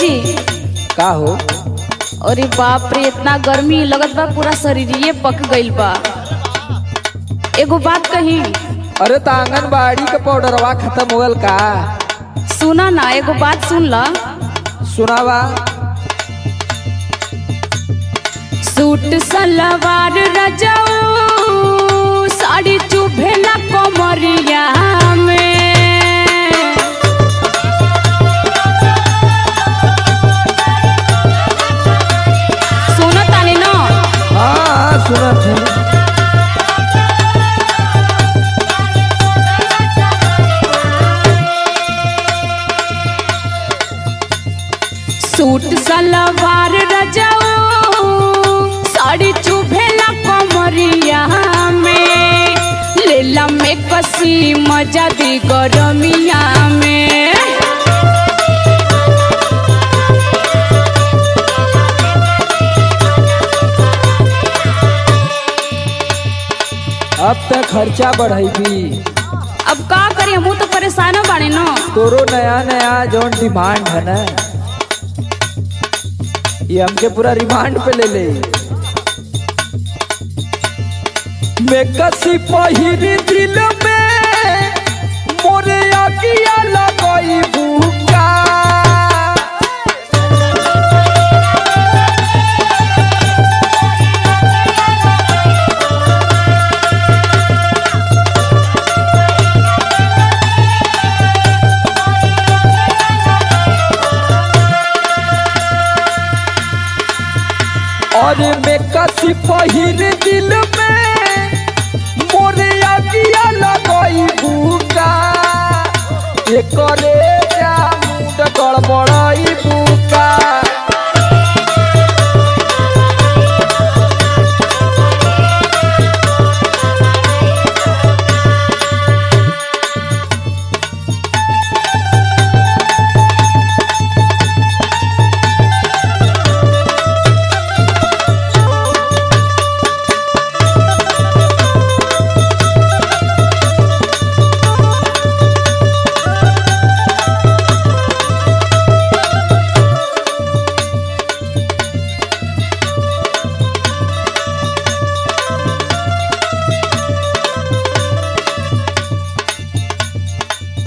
जी। का हो? अरे बाप रे, इतना गर्मी लगत बा, पूरा शरीरिये पक गइल बा। एगो बात कही? अरे त आंगनबाड़ी के पाउडरवा खत्म हो गल का? सुना ना, एगो बात सुन ला। सुनावा। सूट सलवार रजाऊ साड़ी चुभेला कमरिया में। सुनो तानी ना? हाँ हाँ, सुनत हूँ। सूट सलवार रजाऊ साड़ी चुभेला कमरिया में, लेला में कसी मजा दी गरमिया में। अब तक खर्चा बढ़ेगी। अब का करी, हमहू तो परेशान बाड़े न। तोरो नया नया जौन डिमांड है ना, ये हमके पूरा रिमांड पे ले ले। मैं कसी पहिरी दिल में मोरे अगिया लगई बुका। और मैं कसी पहिरी दिल में मोरे अगिया लगई बुका। एकरे जा मुंड गड़बड़ई बुका।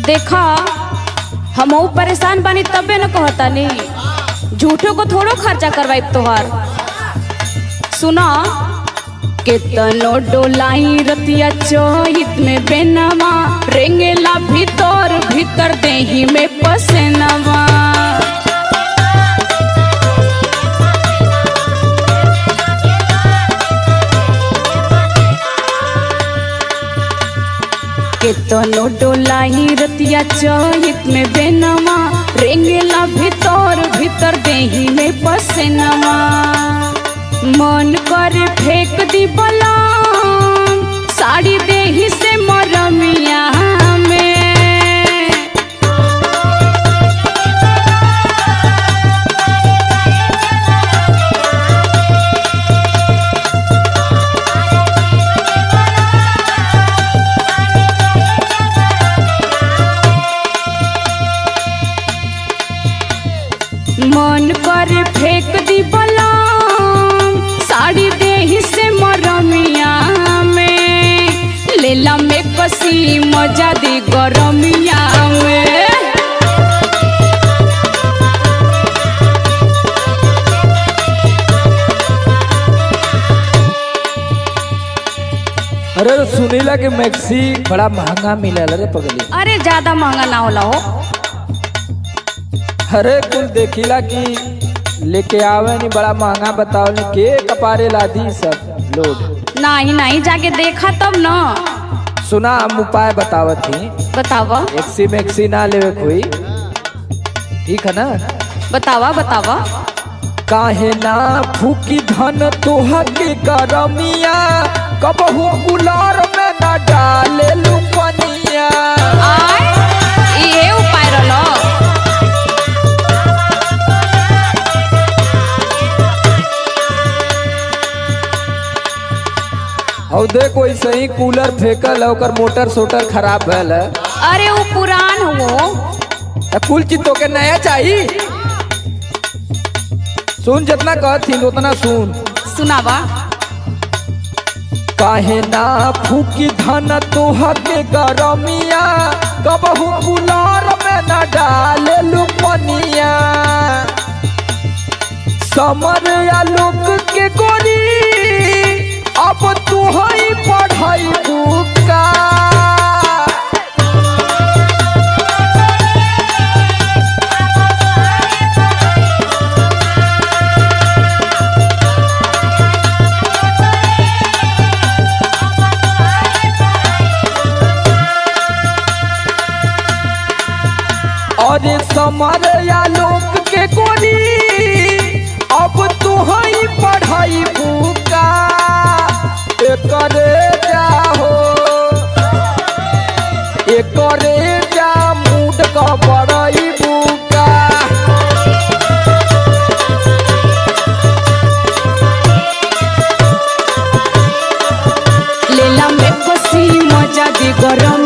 देखा, हमहू परेशान बानी तबे न कहतानी। झूठो को थोड़ो खर्चा करवाई तोहार। सुना, केतनो डोलाई रतिया चोहित में बेनवा, रेंगेला भीतर भीतर देही में पसेनवा। केतनो डोलाई रतिया चोहित में बेनवा, रेंगेला भीतर भीतर देही में पसेनवा। मन कर फेंक दी बलाम साड़ी देही से मरमिया में। मन कर फेंक दी बलाम साड़ी देही से मरमिया में, लेला में कसी मजा दी गरमिया में। अरे सुनीला के मैक्सी बड़ा महंगा मिलल। अरे पगली। अरे ज्यादा महंगा ना होला हो। अरे कुल देखिला कि लेके आवे नहीं, बड़ा महंगा बताओ नहीं के कपारे ला दी सब लोग। नहीं नहीं, जाके देखा तब न। सुना, हम उपाय बतावत थी। बतावा। एक्सी मैक्सी ना लेवे कोई, ठीक है ना? बतावा बतावा। काहे ना फूकी धन तोहा के करमिया, कबहू कुलार में ना डाले लू पनिया। आय ये उपाय रहलो। और देखो ऐसे ही कूलर फेंकल है, ओकर मोटर सोटर खराब भल है। अरे वो पुरान हो। कुल चीज तो के नया चाहिए। सुन, जितना कहथिन उतना सुन। सुनावा। काहे ना फूकी धन तोहा के गरमिया, कबहू कुलर में न डाले लुपनिया। समर आलोक के गोरी अब तू ही पढ़ाई बुका। अरे समर आलोक के गोरी अब तू ही पढ़ाई बुका। एकरे जाहो एकरे जा मूड का बड़ई बुका। लेला में कसी मजा दी गरम।